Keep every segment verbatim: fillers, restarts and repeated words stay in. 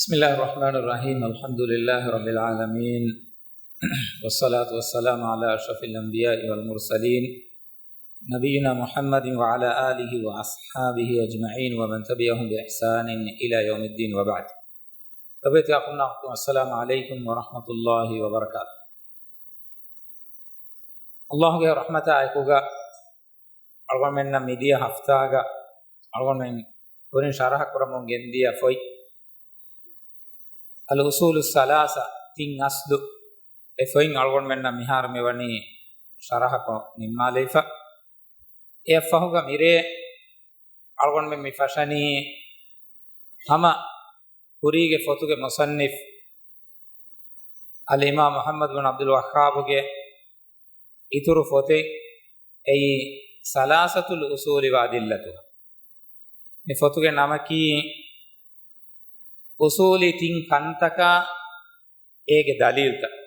بسم الله الرحمن الرحيم. الحمد لله رب العالمين. والصلاة والسلام على أشرف الأنبياء والمرسلين. نبينا محمد وعلى آله وأصحابه أجمعين ومن تبعهم بإحسان إلى يوم الدين وبعد. ލޮބުވެތި އަޚުންނާ އުޚްތުން، السلام عليكم ورحمة الله وبركاته. ﷲ ގެ ރަޙްމަތާ އެކުގަ އަޅުގަނޑުމެންނަށް މިދިޔަ ހަފްތާގަ އަޅުގަނޑުމެން ކުރިން ޝަރަޙަ ކުރަމުން ގެންދިޔަ ފޮތް، އަލްއުޞޫލުއްސަލާސަ، ތިން އަސްލު، އެ ފޮތް އަޅުގަނޑުމެންނަށް މިހާރު މިވަނީ ޝަރަޙަކޮށް ނިންމާލައިފަ. އެއަށްފަހުގަ މިރޭ އަޅުގަނޑުމެން މި ފަށަނީ ހަމަ ކުރީގެ ފޮތުގެ މުޞައްނިފް އަލްއިމާމް މުޙައްމަދު ބިން ޢަބްދުލް ވައްހާބުގެ އިތުރު ފޮތެއް، އެއީ ސަލާސަތުލް އުޞޫލި ވައަދިއްލަތުހާ. މި ފޮތުގެ ނަމަކީ އުޞޫލީ ތިން ކަންތަކާ އޭގެ ދަލީލްތައް.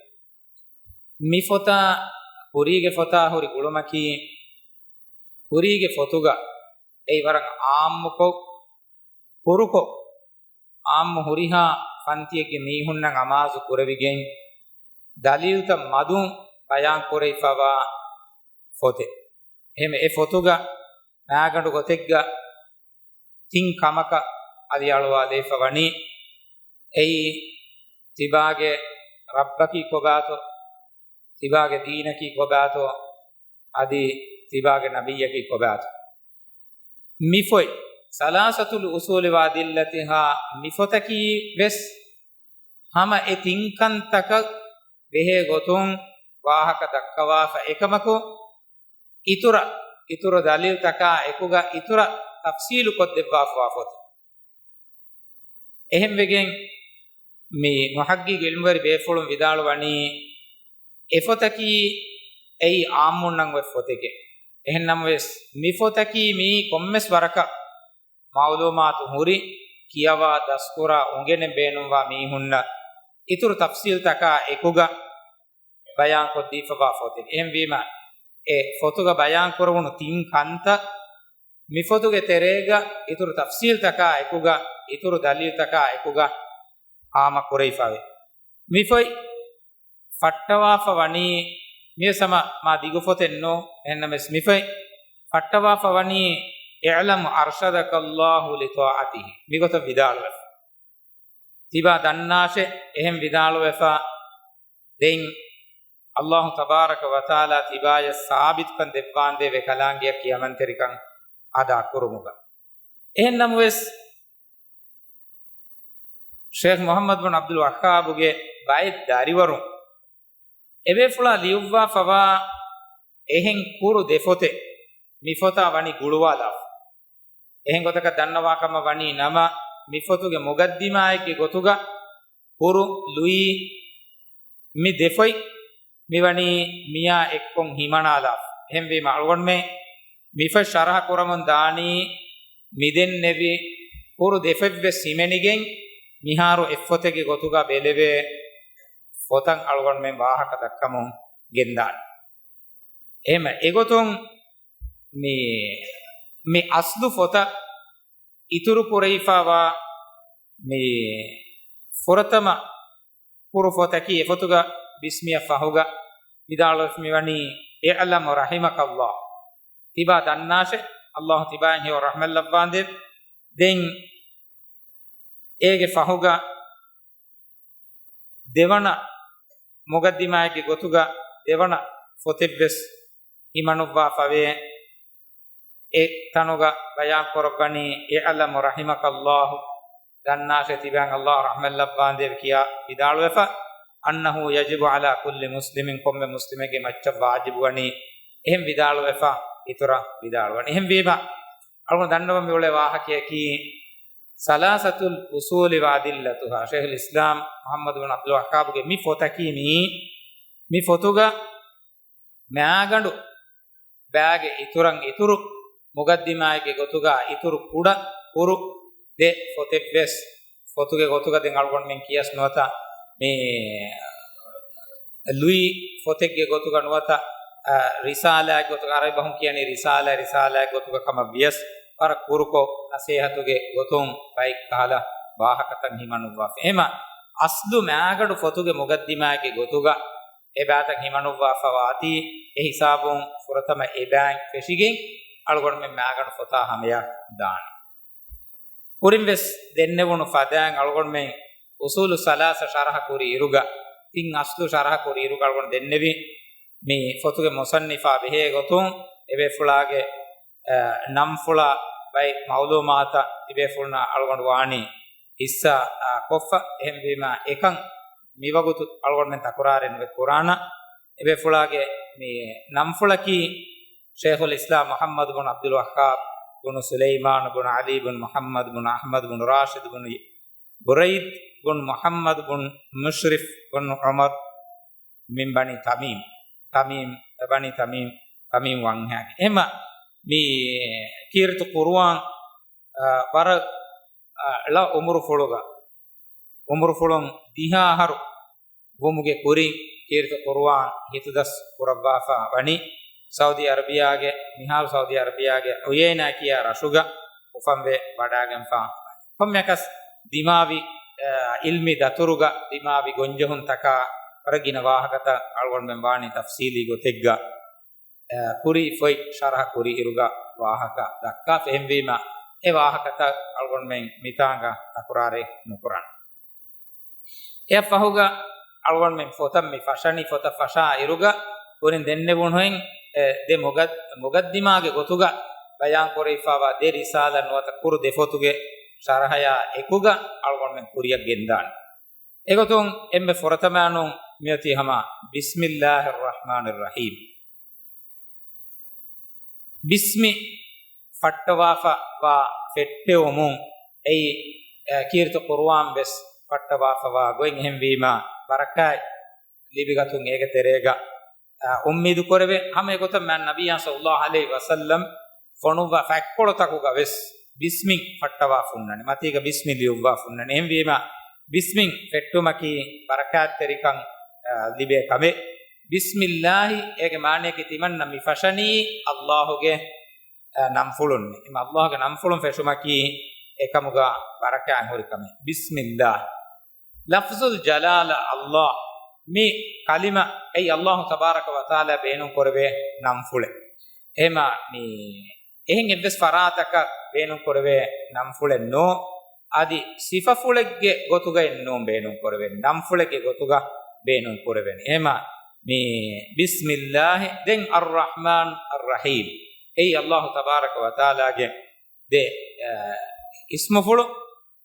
މި ފޮތާ ކުރީގެ ފޮތާ ހުރި ގުޅުމަކީ، ކުރީގެ ފޮތުގަ އެއީ ވަރަށް ޢާއްމުކޮށް، ކުރުކޮށް، ޢާއްމު ހުރިހާ ފަންތިއެއްގެ މީހުންނަށް އަމާޒު ކުރެވިގެން، ދަލީލްތައް މަދުން ބަޔާން ކުރެވިފަވާ ފޮތެއް. އެހެން އެ ފޮތުގަ މާގަނޑު ގޮތެއްގަ ތިން ކަމަކަށް އަލިއަޅުވާލައިފަ ވަނީ. އެއީ ތިބާގެ ރައްބަކީ ކޮބާތޯ، ތިބާގެ ދީނަކީ ކޮބާތޯ، އަދި ތިބާގެ ނަބިއްޔަކީ ކޮބާތޯ. މި ފޮތް، ސަލާސަތުލް އުޞޫލި ވައަދިއްލަތުހާ، މި ފޮތަކީ ވެސް ހަމަ އެ ތިން ކަންތަކަށް ބެހޭ ގޮތުން ވާހަކަ ދައްކަވާފަ އެކަމަކު، އިތުރަށް، އިތުރު ދަލީލްތަކާ އެކުގަ އިތުރަށް ތަފްޞީލު ކޮށްދެއްވާފަވާ ފޮތެއް. އެހެންވެގެން މި މުޙައްޤިޤު ޢިލްމުވެރި ބޭފުޅުން ވިދާޅުވަނީ، އެފޮތަކީ އެއީ ޢާއްމުންނަށް އޮތް ފޮތެކޭ. އެހެންނަމަވެސް، މި ފޮތަކީ މިއީ ކޮންމެސް ވަރަކަށް މަޢުލޫމާތު ހުރި، ކިޔަވާ، ދަސްކުރާ، އުނގެނެން ބޭނުންވާ މީހުންނަށް އިތުރު ތަފްޞީލްތަކާ އެކުގަ ބަޔާންކޮށްދީފަވާ ފޮތެއް. އެހެންވީމަ، އެ ފޮތުގަ ބަޔާންކުރެވުނު ތިން ކަންތައް މި ފޮތުގެ ތެރޭގަ އިތުރު ތަފްޞީލްތަކާ އެކުގަ، އިތުރު ދަލީލްތަކާ އެކުގަ ހާމަ ކުރެވިފަވޭ. މި ފޮތް ފައްޓަވާފަ ވަނީ، މިވެސް ހަމަ މާ ދިގު ފޮތެއް ނޫން، އެހެންނަމަވެސް މި ފޮތް ފައްޓަވާފަ ވަނީ اعلم أرشدك الله لطاعته، މިގޮތަށް ވިދާޅުވެފަ. ތިބާ ދަންނާށޭ، އެހެން ވިދާޅުވެފަ. ދެން ﷲ ތަބާރަކަ ވަތަޢާލާ ތިބާޔަށް ސާބިތުކަން ދެއްވާނދޭވެ ކަލާނގެއަށް ކިޔަމަންތެރިކަން އަދާ ކުރުމުގަ. އެހެންނަމަވެސް، ޝޭޚް މުޙައްމަދު ބިން ޢަބްދުލް ވައްހާބުގެ ބައެއް ދަރިވަރުން އެބޭފުޅާ ލިޔުއްވާފަވާ އެހެން ކުރު ދެ ފޮތެއް މި ފޮތާ ވަނީ ގުޅުވާލާފަ. އެހެން ގޮތަކަށް ދަންނަވާ ކަމަށް ވަނީ ނަމަ، މި ފޮތުގެ މުގައްދިމާއެއްގެ ގޮތުގަ ކުރު، ލުއި، މި ދެ ފޮތް މިވަނީ މިއާ އެއްކޮށް ހިމަނާލާފަ. އެހެންވީމަ އަޅުގަނޑުމެން މި ފޮތް ޝަރަޙަ ކުރަމުން ދާނީ މިދެންނެވި ކުރު ދެ ފޮތްވެސް ހިމެނިގެން، މިހާރު އެއް ފޮތެއްގެ ގޮތުގަ ބެލެވޭ ފޮތަށް އަޅުގަނޑުމެން ވާހަކަ ދައްކަމުން ގެންދާނެ. އެހެން އެގޮތުން މި، މި އަސްލު ފޮތަށް އިތުރު ކުރެވިފަވާ މި ފުރަތަމަ ކުރު ފޮތަކީ އެފޮތުގަ ބިސްމިއަށް ފަހުގަ ވިދާޅުވެފަ މިވަނީ، اعلم رحمك الله. ތިބާ ދަންނާށޭ، ﷲ ތިބާއިން ހެޔޮ ރަޙްމަތްލައްވާނދޭ. ދެން އޭގެ ފަހުގަ ދެވަނަ މުގައްދިމާއެއްގެ ގޮތުގަ ދެވަނަ ފޮތެއްވެސް ހިމަނުއްވާފަވޭ. އެ ތަނުގަ ބަޔާން ކުރައްވަނީ، اعلم رحمك الله، ދަންނާށޭ ތިބާއިން ﷲ ރަޙްމަތްލައްވާނދޭވެ ކިޔާ ވިދާޅުވެފަ، أنه يجب على كل مسلم، ކޮންމެ މުސްލިމެއްގެ މައްޗަށް ވާޖިބު ވަނީ. އެހެން ވިދާޅުވެފަ އިތުރަށް ވިދާޅުވަނީ. އެހެންވީމަ، އަޅުގަނޑު ދަންނަވަން މިއުޅޭ ވާހަކަޔަކީ، ސަލާސަތުލް އުސޫލި ވައަދިއްލަތުހާ، ޝޭޚުލް އިސްލާމް މުޙައްމަދު ބިން ޢަބްދުލް ވައްހާބުގެ މި ފޮތަކީ މިއީ، މި ފޮތުގަ މާގަނޑު ބައިގެ އިތުރަށް އިތުރު މުގައްދިމާއެއްގެ ގޮތުގަ އިތުރު ކުޑަ ކުރު ދެ ފޮތެއްވެސް ފޮތުގެ ގޮތުގަ ދެން އަޅުގަނޑުމެން ކިޔަސް ނުވަތަ މި ލުއި ފޮތެއްގެ ގޮތުގަ ނުވަތަ، އަ، ރިސާލާއެއް ގޮތުގަ، އަރަބި ބަހުން ކިޔަނީ ރިސާލާ، ރިސާލާއެއް ގޮތުގަ ކަމަށް ވިޔަސް، ވަރަށް ކުރުކޮށް ނަސޭހަތުގެ ގޮތުން ބައެއް ކަހަލަ ވާހަކަތައް ހިމަނުއްވާފަ. އެހެމަ އަސްލު މާގަނޑު ފޮތުގެ މުގައްދިމާގެ ގޮތުގަ އެބާތައް ހިމަނުއްވާފަ ވާތީ، އެ ހިސާބުން ފުރަތަމަ އެބާއިން ފެށިގެން އަޅުގަނޑުމެން މާގަނޑު ފޮތާ ހަމަޔަށް ދާނެ. ކުރިން ވެސް ދެންނެވުނު ފަދައިން އަޅުގަނޑުމެން އުސޫލު ސަލާސަ ޝަރަހަ ކުރި އިރުގަ، ތިން އަސްލު ޝަރަހަ ކުރި އިރުގަ އަޅުގަނޑު ދެންނެވި މި ފޮތުގެ މުޞައްނިފާ ބެހޭ ގޮތުން އެބޭފުޅާގެ، އަ، ނަންފުޅާ ބައި މައުލޫމާތަށް ތިބޭފުޅުންނަށް އަޅުގަނޑު ވާނީ ހިއްސާ، އަ، ކޮށްފަ. އެހެންވީމަ އެކަން މިވަގުތު އަޅުގަނޑުމެން ތަކުރާރެއް ނުވެ ކުރާނަ. އެބޭފުޅާގެ މި ނަންފުޅަކީ ޝޭޚުލް އިސްލާމް މުޙައްމަދު ބުނު ޢަބްދުލް ވައްހާބް ބުނު ސުލައިމާނު ބުނު ޢަލީ ބުނު މުޙައްމަދު ބުނު އަޙްމަދު ބުނު ރާޝިދު ބުނު ބުރައިދު ބުނު މުޙައްމަދު ބުނު މުޝްރިފް ބުނު ޢުމަރު މިން ބަނީ ތަމީމް، ތަމީމް، ބަނީ ތަމީމް، ތަމީމް ވަންހާގެ. އެހެމަ މި ކީރިތި ޤުރުއާން، އަ، ވަރަށް، އަ، ޅަ އުމުރުފުޅުގަ، އުމުރުފުޅުން ދިހަ އަހަރު ވުމުގެ ކުރިން ކީރިތި ޤުރުއާން ހިތުދަސް ކުރައްވާފަ ވަނީ ސައުދީ އަރަބިޔާގެ، މިހާރު ސައުދީ އަރަބިޔާގެ ޢުޔައިނާ ކިޔާ ރަށުގަ އުފަންވެ ވަޑާގެންފާ. ކޮންމެއަކަސް ދިމާވި، އަ، ޢިލްމީ ދަތުރުގަ ދިމާވި ގޮންޖެހުންތަކާ ވަރަށް ގިނަ ވާހަކަތައް އަޅުގަނޑުމެން ވާނީ ތަފްޞީލީ ގޮތެއްގަ، އަ، ކުރީ ފޮތް ޝަރަޙަ ކުރި އިރުގަ ވާހަކަ ދައްކާފަ. އެހެންވީމަ އެ ވާހަކަތައް އަޅުގަނޑުމެން މިތާނގަ ތަކުރާރެއް ނުކުރަން. އެއަށްފަހުގަ އަޅުގަނޑުމެން ފޮތަށް މި ފަށަނީ، ފޮތަށް ފަށާ އިރުގަ ކުރިން ދެންނެވުނުހެން، އެ، ދެ މުގައް-، މުގައްދިމާގެ ގޮތުގަ ބަޔާން ކުރެވިފާވާ ދެ ރިސާލަ ނުވަތަ ކުރު ދެ ފޮތުގެ ޝަރަޙަޔާ އެކުގަ އަޅުގަނޑުމެން ކުރިއަށް ގެންދާނެ. އެގޮތުން އެންމެ ފުރަތަމައިނުން މިއޮތީ ހަމަ ބިސްމިއްލާހިއްރަޙްމާނިއްރަޙީމް. ބިސްމި ފައްޓަވާފަ ވާ ފެއްޓެވުމުން އެއީ، އަ، ކީރިތި ޤުރުއާން ވެސް ފައްޓަވާފަ ވާ ގޮތް. އެހެންވީމާ، ބަރަކާތް ލިބިގަތުން އޭގެ ތެރޭގަ، އަ، އުއްމީދު ކުރެވޭ. ހަމަ އެގޮތަށް މާތް ނަބިއްޔާ ޞައްލައްލާހު ޢަލައިހި ވަސައްލަމް ފޮނުއްވާ ފަތްކޮޅުތަކުގަ ވެސް ބިސްމިން ފައްޓަވާ ފުންނަނީ. މަތީގަ ބިސްމި ލިޔުއްވާ ފުންނަނީ. އެހެންވީމާ، ބިސްމިން ފެއްޓުމަކީ ބަރަކާތްތެރިކަން، އަ، ލިބޭ ކަމެއް. ބިސްމިއްލާހި، އޭގެ މާނަޔަކީ ތިމަންނަ މި ފަށަނީ ﷲ ގެ، އަ، ނަންފުޅުން. އެމަ ﷲ ގެ ނަންފުޅުން ފެށުމަކީ އެކަމުގަ ބަރަކާތް ހުރި ކަމެއް. ބިސްމިއްލާހި. ލަފްޒުލް ޖަލާލަ ﷲ، މި ކަލިމަ އެއީ ﷲ ތަބާރަކަ ވަތަޢާލާ ބޭނުން ކުރެވޭ ނަންފުޅެއް. އެހެމަ މި އެހެން އެއްވެސް ފަރާތަކަށް ބޭނުން ކުރެވޭ ނަންފުޅެއް ނޫން. އަދި ސިފަފުޅެއްގެ ގޮތުގައެއް ނޫން ބޭނުން ކުރެވޭނެ، ނަންފުޅެއްގެ ގޮތުގަ ބޭނުން ކުރެވޭނެ. އެހެމަ މި ބިސްމިއްލާހި، ދެން އައްރަޙްމާން އައްރަޙީމް. އެއީ ﷲ ތަބާރަކަ ވަތަޢާލާގެ ދެ، އަ، އިސްމުފުޅު.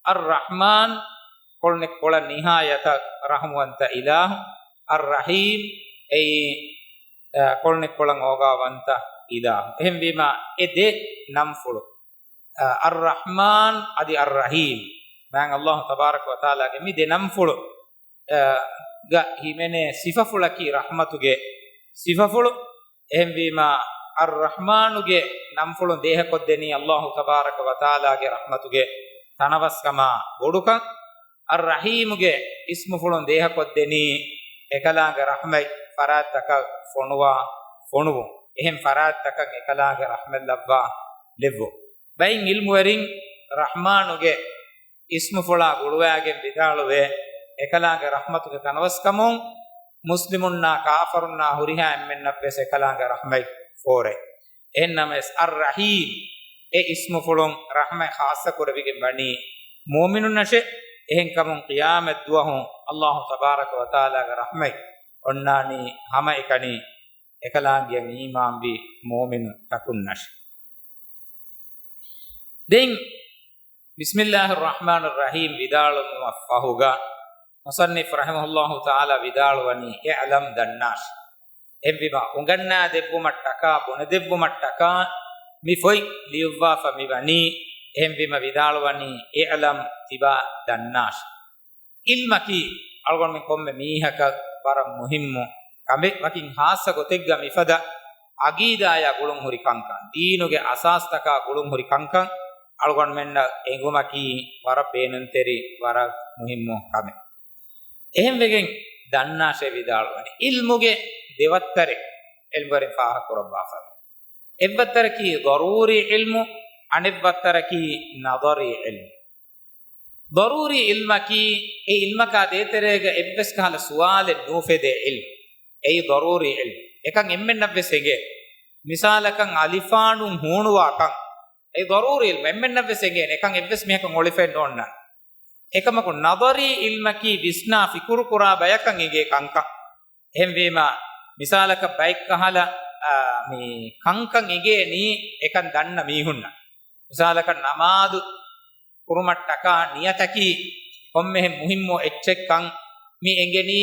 އައްރަޙްމާން، ކޮޅުނެއްކޮޅަށް ނިހާޔަތަށް ރަޙްމުވަންތަ އިލާހު. އައްރަޙީމް، އެއީ، އަ، ކޮޅުނެއްކޮޅަށް އޯގާވަންތަ އިލާހު. އެހެންވީމާ، އެ ދެ ނަންފުޅު، އަ، އައްރަޙްމާން އަދި އައްރަޙީމް، މާތް ﷲ ތަބާރަކަ ވަތަޢާލާގެ މި ދެ ނަންފުޅު، އަ، ގަ ހިމެނޭ ސިފަފުޅަކީ ރަޙްމަތުގެ ސިފަފުޅު. އެހެންވީމާ، އައްރަޙްމާނުގެ ނަންފުޅުން ދޭހަކޮށްދެނީ ﷲ ތަބާރަކަ ވަތަޢާލާގެ ރަޙްމަތުގެ ތަނަވަސްކަމާ ބޮޑުކަން. އައްރަޙީމުގެ އިސްމުފުޅުން ދޭހަކޮށްދެނީ އެކަލާނގެ ރަޙްމަތް ފަރާތްތަކަށް ފޮނުވާ ފޮނުވުން. އެހެން ފަރާތްތަކަށް އެކަލާނގެ ރަޙްމަތް ލައްވާ ލެއްވުން. ބައެއް ޢިލްމުވެރިން ރަޙްމާނުގެ އިސްމުފުޅާ ގުޅުވާގެން ވިދާޅުވޭ، އެކަލާނގެ ރަޙްމަތުގެ ތަނަވަސްކަމުން މުސްލިމުންނާ ކާފަރުންނާ ހުރިހާ އެންމެންނަށްވެސް އެކަލާނގެ ރަޙްމަތް ފޯރޭ. އެހެންނަމަވެސް، އައްރަޙީމް އެ އިސްމުފުޅުން ރަޙްމަތް ޚާއްޞަކުރެވިގެން ވަނީ މުއުމިނުންނަށޭ. އެހެންކަމުން ޤިޔާމަތް ދުވަހު ﷲ ތަބާރަކަ ވަތަޢާލާގެ ރަޙްމަތް އޮންނާނީ ހަމައެކަނި އެކަލާނގެއަށް އީމާންވި މުއުމިނު ތަކުންނަށޭ. ދެން ބިސްމިއްލާހިއްރަޙްމާނިއްރަޙީމް ވިދާޅުވުމަށް ފަހުގަ، މުޞައްނިފް ރަޙިމަހުﷲ ތަޢާލާ ވިދާޅުވަނީ، އިޢްލަމް ދަންނާށި. އެހެންވީމަ، އުނގަންނާދެއްވުމަށްޓަކާ، ބުނެދެއްވުމަށްޓަކާ މި ފޮތް ލިޔުއްވާފަ މިވަނީ. އެހެންވީމަ ވިދާޅުވަނީ، އިޢްލަމް، ތިބާ ދަންނާށި. ޢިލްމަކީ އަޅުގަނޑުމެން ކޮންމެ މީހަކަށް ވަރަށް މުހިއްމު ކަމެއް. ވަކިން ޚާއްޞަ ގޮތެއްގަ މިފަދަ ޢަގީދާޔާ ގުޅުން ހުރި ކަންކަން، ދީނުގެ އަސާސްތަކާ ގުޅުން ހުރި ކަންކަން އަޅުގަނޑުމެންނަށް އެނގުމަކީ ވަރަށް ބޭނުންތެރި، ވަރަށް މުހިއްމު ކަމެއް. އެހެންވެގެން ދަންނާށޭ ވިދާޅުވަނީ. ޢިލްމުގެ ދެވައްތަރެއް ޢިލްމުވެރިން ފާހަގަކުރައްވާފަ. އެއްވައްތަރަކީ ޟަރޫރީ ޢިލްމު، އަނެއްވައްތަރަކީ ނަޒަރީ ޢިލްމު. ޟަރޫރީ ޢިލްމަކީ، އެ ޢިލްމަކާ ދޭތެރޭގަ އެއްވެސް ކަހަލަ ސުވާލެއް ނޫފެދޭ ޢިލްމު. އެއީ ޟަރޫރީ ޢިލްމު. އެކަން އެންމެންނަށްވެސް އެނގޭ. މިސާލަކަށް އަލިފާނުން ހޫނުވާކަން. އެއީ ޟަރޫރީ ޢިލްމު. އެންމެންނަށްވެސް އެނގޭނެ. އެކަން އެއްވެސް މީހަކަށް އޮޅިފައެއް ނޯންނާނެ. އެކަމަކު ނަޒަރީ ޢިލްމަކީ ވިސްނާ ފިކުރު ކުރާ ބަޔަކަށް އެނގޭ ކަންކަން. އެހެންވީމަ، މިސާލަކަށް ބައެއް ކަހަލަ، އާ، މި ކަންކަން އެނގޭނީ އެކަން ދަންނަ މީހުންނަށް. މިސާލަކަށް ނަމާދު ކުރުމަށްޓަކާ ނިޔަތަކީ ކޮންމެހެން މުހިއްމު އެއްޗެއްކަން މި އެނގެނީ،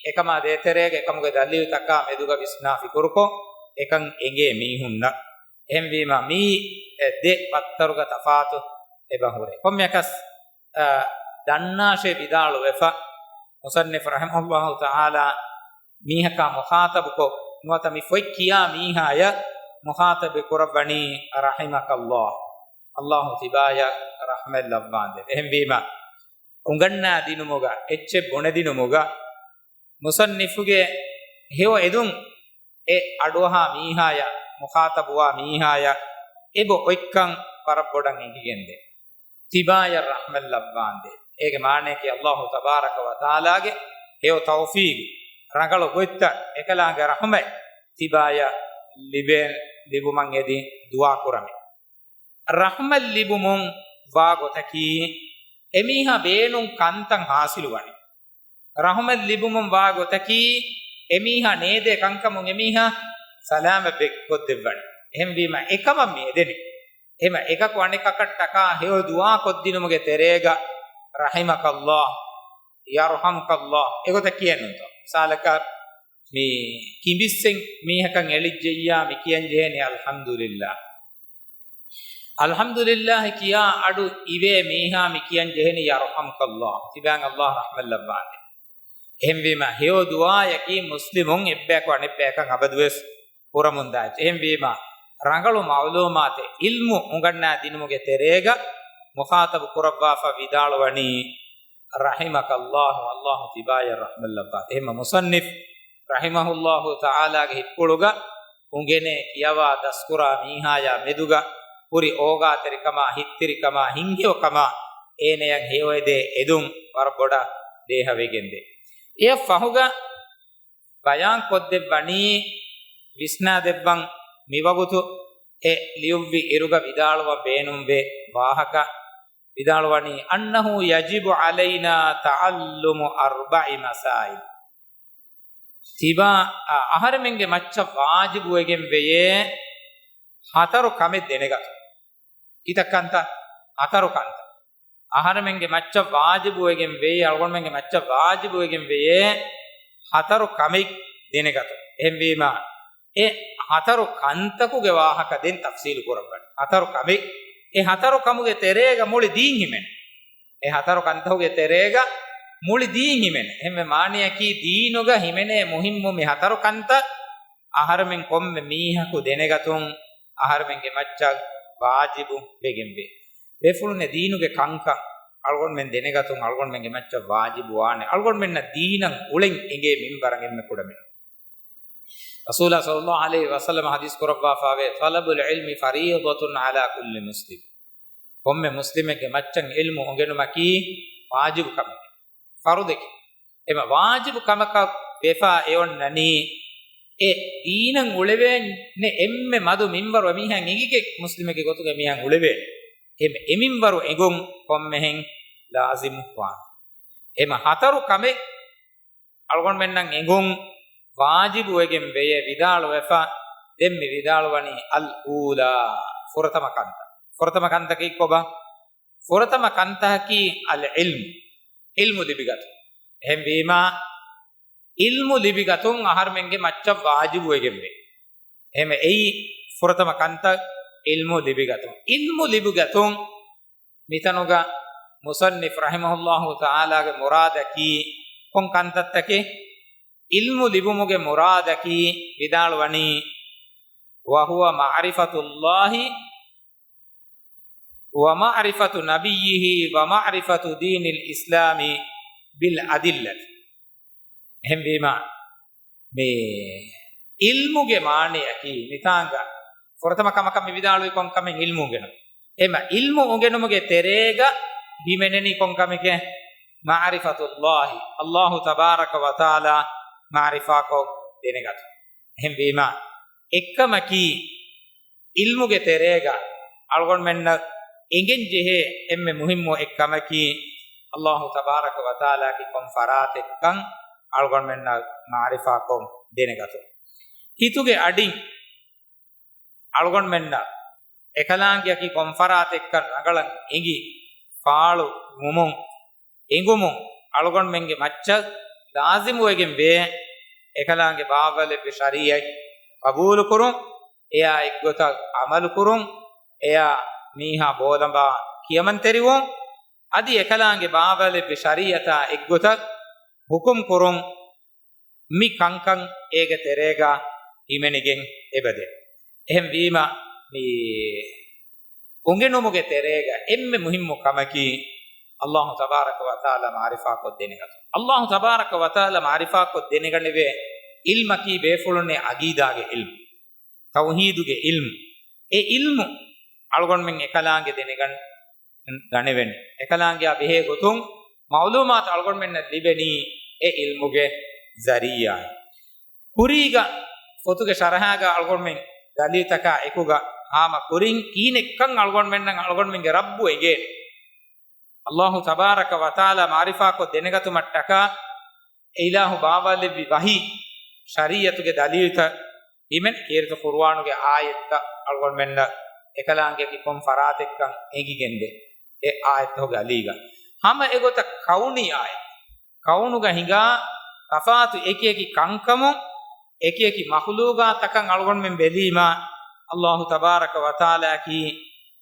އެކަމާ ދޭތެރޭގަ އެކަމުގެ ދަލީލުތަކާ މެދުގަ ވިސްނާ ފިކުރުކޮށް އެކަން އެނގޭ މީހުންނަށް. އެހެންވީމަ، މީ ދެ ފައްތަރުގަ ތަފާތު އެބަ ހުރޭ. ކޮންމެއަކަސް، އަ، ދަންނާށޭ ވިދާޅުވެފަ، މުޞައްނިފު ރަޙިމަހުﷲ ތަޢާލާ މީހަކާ މުޚާޠަބުކޮށް، ނުވަތަ މި ފޮތް ކިޔާ މީހާޔަށް މުޚާޠަބު ކުރައްވަނީ، ރަޙިމަކަﷲ، ﷲ ތިބާޔަށް ރަޙްމަތް ލައްވާނދޭ. އެހެންވީމަ، އުނގަންނާ ދިނުމުގަ، އެއްޗެއް ބުނެދިނުމުގަ، މުޞައްނިފުގެ ހެޔޮ އެދުން އެ އަޑުއަހާ މީހާޔަށް، މުޚާޠަބުވާ މީހާޔަށް އެބަ އޮތްކަން ވަރަށް ބޮޑަށް އެނގިގެންދޭ. ތިބާޔަށް ރަޙްމަތް ލައްވާނދޭ. އޭގެ މާނަޔަކީ، ﷲ ތަބާރަކަ ވަ ތަޢާލާގެ ހެޔޮ ތައުފީގު، ރަނގަޅު ގޮތްތައް، އެކަލާނގެ ރަޙްމަތް ތިބާޔަށް ލިބޭ، ލިބުމަށް އެދި ދުޢާ ކުރަމޭ. ރަޙްމަތް ލިބުމުން ވާ ގޮތަކީ، އެމީހާ ބޭނުން ކަންތައް ޙާޞިލުވަނީ. ރަޙުމަތް ލިބުމުން ވާ ގޮތަކީ، އެމީހާ ނޭދޭ ކަންކަމުން އެމީހާ ސަލާމަތްވެ ކޮށްދެއްވަނީ. އެހެންވީމަ، އެކަމަށް މި އެދެނީ. އެހެމަ އެކަކު އަނެކަކަށްޓަކާ ހެޔޮ ދުޢާ ކޮށްދިނުމުގެ ތެރޭގަ، ރަޙިމަކަﷲ، ޔަރްޙަމްކަﷲ، އެގޮތަށް ކިޔަން ނޫންތޯ؟ މިސާލަކަށް، މި ކިނބިއްސެއް މީހަކަށް އެޅިއްޖެއްޔާ، މި ކިޔަން ޖެހޭނީ، އަލްޙަމްދުލިއްލާހް. އަލްޙަމްދުލިއްލާހި ކިޔާ އަޑު އިވޭ މީހާ މި ކިޔަން ޖެހެނީ، ޔަރްޙަމްކަﷲ، ތިބާއަށް ﷲ ރަޙްމަތް ލައްވާނދޭ. އެހެންވީމަ، ހެޔޮ ދުޢާޔަކީ މުސްލިމުން އެއްބަޔަކު އަނެއްބަޔަކަށް އަބަދުވެސް ކުރަމުންދާ އެއްޗެއް. އެހެންވީމަ، ރަނގަޅު މަޢުލޫމާތެއް، ޢިލްމު އުނގަންނާ ދިނުމުގެ ތެރޭގަ މުޚާޠަބު ކުރައްވާފަ ވިދާޅުވަނީ، ރަޙިމަކަﷲ، ﷲ ތިބާޔަށް ރަޙްމަތް ލައްވާތި. އެހެންމަ މުޞައްނިފް ރަޙިމަހުﷲ ތަޢާލާގެ ހިތްޕުޅުގަ އުނގެނޭ ކިޔަވާ ދަސްކުރާ މީހާޔާ މެދުގަ ހުރި އޯގާތެރިކަމާ، ހިތްތިރިކަމާ، ހިތްހެޔޮކަމާ އޭނަޔަށް ހެޔޮއެދޭ އެދުން ވަރަށް ބޮޑަށް ބޭހަވެގެންދޭ. އެއަށް ފަހުގަ ބަޔާން ކޮށްދެއްވަނީ، ވިސްނާދެއްވަން މިވަގުތު އެ ލިޔުއްވި އިރުގަ ވިދާޅުވަން ބޭނުންވޭ ވާހަކަ، ވިދާޅުވަނީ، أنه يجب علينا تعلم أربع مسائل. ތިބާ، އަ، އަހަރެމެންގެ މައްޗަށް ވާޖިބުވެގެން ވެޔޭ ހަތަރު ކަމެއް ދެނެގަތުން. ކިތައް ކަންތައް؟ ހަތަރު ކަންތައް. އަހަރެމެންގެ މައްޗަށް ވާޖިބުވެގެން ވެޔޭ، އަޅުގަނޑުމެންގެ މައްޗަށް ވާޖިބުވެގެން ވެޔޭ ހަތަރު ކަމެއް ދެނެގަތުން. އެހެންވީމަ، އެ ހަތަރު ކަންތަކުގެ ވާހަކަ ދެން ތަފްޞީލު ކުރައްވަން. ހަތަރު ކަމެއް. އެ ހަތަރު ކަމުގެ ތެރޭގަ މުޅި ދީން ހިމެނޭ. އެ ހަތަރު ކަންތަކުގެ ތެރޭގަ މުޅި ދީން ހިމެނޭ. އެހެންވެ މާނަޔަކީ ދީނުގަ ހިމެނޭ މުހިއްމު މި ހަތަރު ކަންތައް އަހަރެމެން ކޮންމެ މީހަކު ދެނެގަތުން އަހަރެމެންގެ މައްޗަށް ވާޖިބު ވެގެންވޭ. ބޭފުޅުންނެ ދީނުގެ ކަންކަން އަޅުގަނޑުމެން ދެނެގަތުން އަޅުގަނޑުމެންގެ މައްޗަށް ވާޖިބު ވާނެ. އަޅުގަނޑުމެންނަށް ދީނަށް އުޅެން އެނގޭ މިންވަރަށް އެންމެ ކުޑަމިނުން. ރަސޫލާ ޞައްލަﷲ ޢަލައިހި ވަސައްލަމަ ޙަދީޘް ކުރައްވާފަވޭ، طلب العلم فريضة على كل مسلم. ކޮންމެ މުސްލިމެއްގެ މައްޗަށް ޢިލްމު އުނގެނުމަކީ ވާޖިބު ކަމެކޭ، ފަރުޟެކޭ. އެމަ ވާޖިބު ކަމަކަށް ވެފާ އެއޮންނަނީ، އެ ދީނަށް އުޅެވޭނެ އެންމެ މަދު މިންވަރު އެމީހާ އެނގިގެން މުސްލިމެއްގެ ގޮތުގަ އެމީހާ އުޅެވޭނެ. އެ، އެ މިންވަރު އެނގުން ކޮންމެހެން ލާޒިމު ވާނެ. އެމަ ހަތަރު ކަމެއް އަޅުގަނޑުމެންނަށް އެނގުން ވާޖިބުވެގެން ވެޔޭ ވިދާޅުވެފަ، ދެން މި ވިދާޅުވަނީ އަލްއޫލާ، ފުރަތަމަ ކަންތައް. ފުރަތަމަ ކަންތަކީ ކޮބާ؟ ފުރަތަމަ ކަންތަކަކީ އަލްޢިލްމު، ޢިލްމު ލިބިގަތުން. އެހެންވީމާ، ޢިލްމު ލިބިގަތުން އަހަރުމެންގެ މައްޗަށް ވާޖިބުވެގެންވޭ. އެހެންވެ އެއީ ފުރަތަމަ ކަންތައް، ޢިލްމު ލިބިގަތުން. ޢިލްމު ލިބިގަތުން މިތަނުގަ މުޞައްނިފް ރަޙިމަހުﷲ ތަޢާލާގެ މުރާދަކީ ކޮން ކަންތައްތަކެއް؟ ޢިލްމު ލިބުމުގެ މުރާދަކީ ވިދާޅުވަނީ، وهو معرفة الله ومعرفة نبيه ومعرفة دين الإسلام بالأدلة. އެހެންވީމާ، މި ޢިލްމުގެ މާނަޔަކީ މިތާނގަ ފުރަތަމަ ކަމަކަށް މި ވިދާޅުވި ކޮން ކަމެއް؟ ޢިލްމު އުނގެނުން. އެމަ ޢިލްމު އުނގެނުމުގެ ތެރޭގަ ހިމެނެނީ ކޮން ކަމެކޭ؟ މަޢުރިފަތުﷲ، ﷲ ތަބާރަކަ ވަތަޢާލާ މަޢުރިފާކޮށް ދެނެގަތުން. އެހެންވީމަ، އެއްކަމަކީ ޢިލްމުގެ ތެރޭގަ އަޅުގަނޑުމެންނަށް އެނގެން ޖެހޭ އެންމެ މުހިއްމު އެއްކަމަކީ، ﷲ ތަބާރަކަ ވަތަޢާލާގެ ކޮން ފަރާތެއްކަން އަޅުގަނޑުމެންނަށް މަޢުރިފާކޮށް ދެނެގަތުން. ހިތުގެ އަޑިން އަޅުގަނޑުމެންނަށް އެކަލާނގެއަކީ ކޮން ފަރާތެއްކަން ރަނގަޅަށް އެނގި، ފާޅު ވުމުން އެނގުމުން އަޅުގަނޑުމެންގެ މައްޗަށް ލާޒިމުވެގެން ވޭ، އެކަލާނގެ ބާވަލެއްވި ޝަރީޢަތް ޤަބޫލުކުރުން، އެޔާ އެއްގޮތަށް ޢަމަލުކުރުން، އެޔާ މީހާ ބޯލަނބާ ކިޔަމަންތެރިވުން، އަދި އެކަލާނގެ ބާވަލެއްވި ޝަރީޢަތާ އެއްގޮތަށް ޙުކުމް ކުރުން، މި ކަންކަން އޭގެ ތެރޭގަ ހިމެނިގެން އެބަދޭ. އެހެންވީމަ، މި އުނގެނުމުގެ ތެރޭގަ އެންމެ މުހިއްމު ކަމަކީ، ﷲ ތަބާރަކަ ވަތަޢާލާ މަޢުރިފާކޮށް ދެނެގަތުން. ﷲ ތަބާރަކަ ވަތަޢާލާ މަޢުރިފާކޮށް ދެނެގަނެވޭ ޢިލްމަކީ ބޭފުޅުންނެ ޢަޤީދާގެ ޢިލްމު، ތައުޙީދުގެ ޢިލްމު. އެ ޢިލްމު އަޅުގަނޑުމެން އެކަލާނގެ ދެނެގަން ގަނެވެން. އެކަލާނގެއާ ބެހޭ ގޮތުން މަޢުލޫމާތު އަޅުގަނޑުމެންނަށް ލިބެނީ އެ ޢިލްމުގެ ޒަރީޢާއިން. ކުރީގަ ފޮތުގެ ޝަރަޙާގަ އަޅުގަނޑުމެން ދަލީލުތަކާ އެކުގަ ހާމަ ކުރިން ކީނެއްކަން އަޅުގަނޑުމެންނަށް އަޅުގަނޑުމެންގެ ރައްބު އެނގޭނެ. ﷲ ތަބާރަކަ ވަތަޢާލާ މަޢުރިފާކޮށް ދެނެގަތުމަށްޓަކާ އެ އިލާހު ބާވާލެއްވި ވަޙީ، ޝަރީޢަތުގެ ދަލީލުތައް ހިމެނި ކީރިތި ޤުރުއާނުގެ އާޔަތްތައް އަޅުގަނޑުމެންނަށް އެކަލާނގެއަކީ ކޮން ފަރާތެއްކަން އެނގިގެންދޭ. އެ އާޔަތްތަކުގެ އަލީގަ ހަމަ އެގޮތަށް ކައުނީ އާޔަތް، ކައުނުގަ ހިނގާ ތަފާތު އެކިއެކި ކަންކަމުން، އެކިއެކި މަޚުލޫގާތަކަށް އަޅުގަނޑުމެން ބެލީމާ، ﷲ ތަބާރަކަ ވަތަޢާލާއަކީ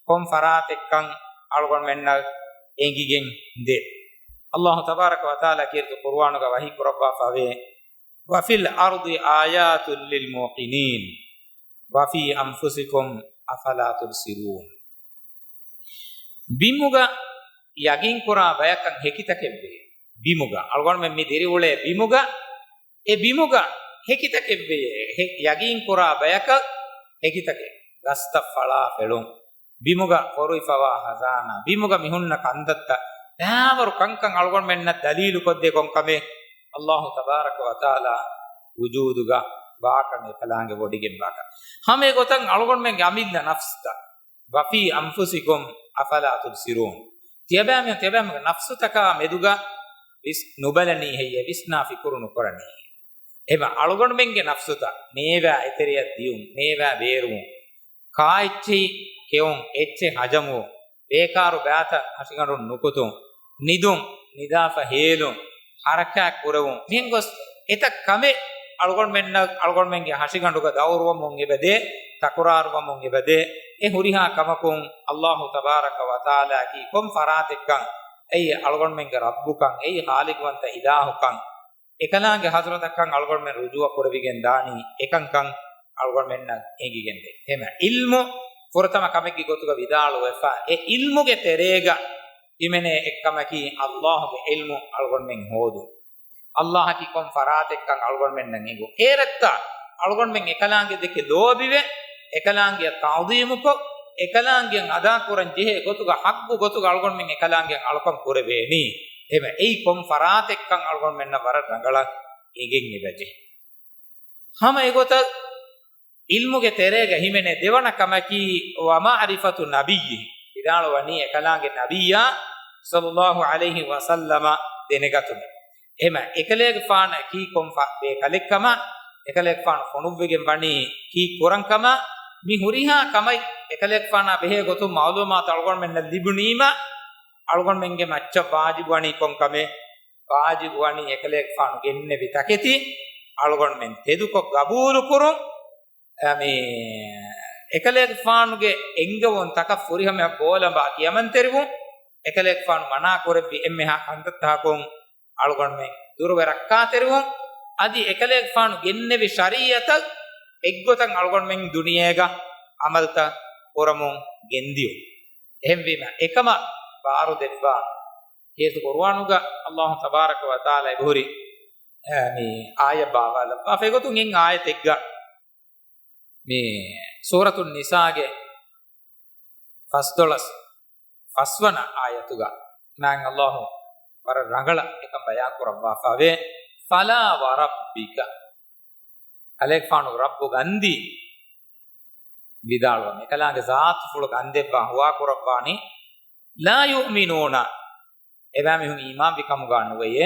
ކޮން ފަރާތެއްކަން އަޅުގަނޑުމެންނަށް އެނގިގެން ދޭ. ﷲ ތަބާރަކަ ވަތަޢާލާ ކީރިތި ޤުރުއާނުގަ ވަޙީ ކުރައްވާފަވޭ، وَفِي الْأَرْضِ آيَاتٌ لِلْمُوقِنِينَ وَفِي أَنْفُسِكُمْ أَفَلَا تُبْصِرُونَ. ބިމުގަ ޔަގީންކުރާ ބަޔަކަށް ހެކިތަކެއްވޭ. ބިމުގަ، އަޅުގަނޑުމެން މި ދިރިއުޅޭ ބިމުގަ، އެ ބިމުގަ ހެކިތަކެއްވޭ. ހެ-، ޔަގީންކުރާ ބަޔަކަށް ހެކިތަކެއް. ގަސްތައް ފަޅާ ފެޅުން، ބިމުގަ ފޮރުވިފަވާ ޚަޒާނާ، ބިމުގަ މިހުންނަ ކަންތައްތައް، ދާވަރު ކަންކަން އަޅުގަނޑުމެންނަށް ދަލީލުކޮށްދޭ ކޮންކަމެއް؟ ﷲ ތަބާރަކަ ވަތަޢާލާ ވުޖޫދުގަ ވާކަން، އެކަލާނގެ ވޮޑިގެން ވާކަން. ހަމަ އެގޮތަށް އަޅުގަނޑުމެންގެ އަމިއްލަ ނަފްސުތައް، وَفِي أَنْفُسِكُمْ أَفَلَا تُبْصِرُونَ. ތިޔަބައިމީހުން، ތިޔަބައިމީހުންގެ ނަފްސުތަކާ މެދުގަ ވިސް ނުބަލަނީ ހެއްޔޭ؟ ވިސްނާ ފިކުރު ނުކުރަނީ؟ އެބަ އަޅުގަނޑުމެންގެ ނަފްސުތައް ނޭވާ އެތެރެއަށް ދިޔުން، ނޭވާ ބޭރުވުން، ކާއެއްޗެހި ކެއުން، އެއްޗެއް ހަޖަމުވުން، ބޭކާރު ބާތައް ހަށިގަނޑުން ނުކުތުން، ނިދުން، ނިދާފަ ހޭލުން، ހަރަކާތް ކުރެވުން، މިހެން ގޮސް އެތައް ކަމެއް އަޅުގަނޑުމެންނަށް، އަޅުގަނޑުމެންގެ ހަށިގަނޑުގަ ދައުރުވަމުން އެބަދޭ، ތަކުރާރުވަމުން އެބަދޭ. އެ ހުރިހާ ކަމަކުން ﷲ ތަބާރަކަ ވަތަޢާލާއަކީ ކޮން ފަރާތެއްކަން، އެއީ އަޅުގަނޑުމެންގެ ރައްބުކަން، އެއީ ޚާލިޤުވަންތަ އިލާހުކަން، އެކަލާނގެ ޙަޟްރަތަކަށް އަޅުގަނޑުމެން ރުޖޫޢަ ކުރެވިގެން ދާނީ އެކަންކަން އަޅުގަނޑުމެންނަށް އެނގިގެންދޭ. އެހެން ޢިލްމު ފުރަތަމަ ކަމެއްގެ ގޮތުގަ ވިދާޅުވެފަ، އެ ޢިލްމުގެ ތެރޭގަ ހިމެނޭ އެއްކަމަކީ ﷲގެ ޢިލްމު އަޅުގަނޑުމެން ހޯދުން. ﷲއަކީ ކޮން ފަރާތެއްކަން އަޅުގަނޑުމެންނަށް އެނގުން. އޭރަށްތާ އަޅުގަނޑުމެން އެކަލާނގެ ދެކެ ލޯބިވެ، އެކަލާނގެއަށް ތަޢުޒީމުކޮށް، އެކަލާނގެއަށް އަދާކުރަން ޖެހޭ ގޮތުގަ ޙައްޤު ގޮތުގަ އަޅުގަނޑުމެން އެކަލާނގެއަށް އަޅުކަން ކުރެވޭނީ. އެހެންވެ، އެއީ ކޮން ފަރާތެއްކަން އަޅުގަނޑުމެންނަށް ވަރަށް ރަނގަޅަށް އެނގެން އެބަޖެހޭ. ހަމަ އެގޮތަށް ޢިލްމުގެ ތެރޭގަ ހިމެނޭ ދެވަނަ ކަމަކީ، وَمَعْرِفَةُ نَبِيِّهِ، ވިދާޅުވަނީ އެކަލާނގެ ނަބިއްޔާ ޞައްލައްލާހު ޢަލައިހި ވަސައްލަމަ ދެނެގަތުމެ. އެހެމަ އެކަލޭގެފާނަކީ ކޮން ފަ-، ބޭކަލެއްކަމަށް، އެކަލޭގެފާނު ފޮނުއްވިގެން ވަނީ ކީއްކުރަންކަމަށް، މި ހުރިހާ ކަމެއް އެކަލޭގެފާނާ ބެހޭ ގޮތުން މަޢުލޫމާތު އަޅުގަނޑުމެންނަށް ލިބުނީމަ، އަޅުގަނޑުމެންގެ މައްޗަށް ވާޖިބުވަނީ ކޮންކަމެއް؟ ވާޖިބުވަނީ އެކަލޭގެފާނު ގެންނެވި ތަކެތި އަޅުގަނޑުމެން ތެދުކޮށް ގަބޫލުކުރުން. އަ، މި އެކަލޭގެފާނުގެ އެންގެވުންތަކަށް ފުރިހަމަޔަށް ބޯލަނބާ ކިޔަމަންތެރިވުން، އެކަލޭގެފާނު މަނާ ކުރެއްވި އެންމެހާ ކަންތައްތަކުން އަޅުގަނޑުމެން ދުރުވެ ރައްކާތެރިވުން، އަދި އެކަލޭގެފާނު ގެންނެވި ޝަރީޢަތަށް އެއްގޮތަށް އަޅުގަނޑުމެން ދުނިޔޭގަ ޢަމަލުތައް ކުރަމުން ގެންދިޔުން. އެހެންވީމަ، އެކަމަށް ބާރުދެއްވާ ކީރިތި ޤުރުއާނުގަ ﷲ ތަބާރަކަ ވަތަޢާލާ އެބަހުރި، އަ، މި އާޔަތް ބާވާލައްވާފަ. އެގޮތުން އެއް އާޔަތެއްގަ މި ސޫރަތުން ނިސާގެ ފަސްދޮޅަސް ފަސްވަނަ އާޔަތުގަ ނާއިން އަލްލާހު ވަރަށް ރަނގަޅަށް އެކަން ބަޔާން ކުރައްވާފަވޭ. فلا وربك، ކަލޭގެފާނު ރައްބުގަ އަންދި ވިދާޅުވަން، އެކަލާނގެ ޒާތުފުޅުގަ އަންދެއްވާ ހުވާކުރައްވާނީ، لا يؤمنون، އެބައިމީހުން އީމާންވި ކަމުގަ ނުވެޔޭ،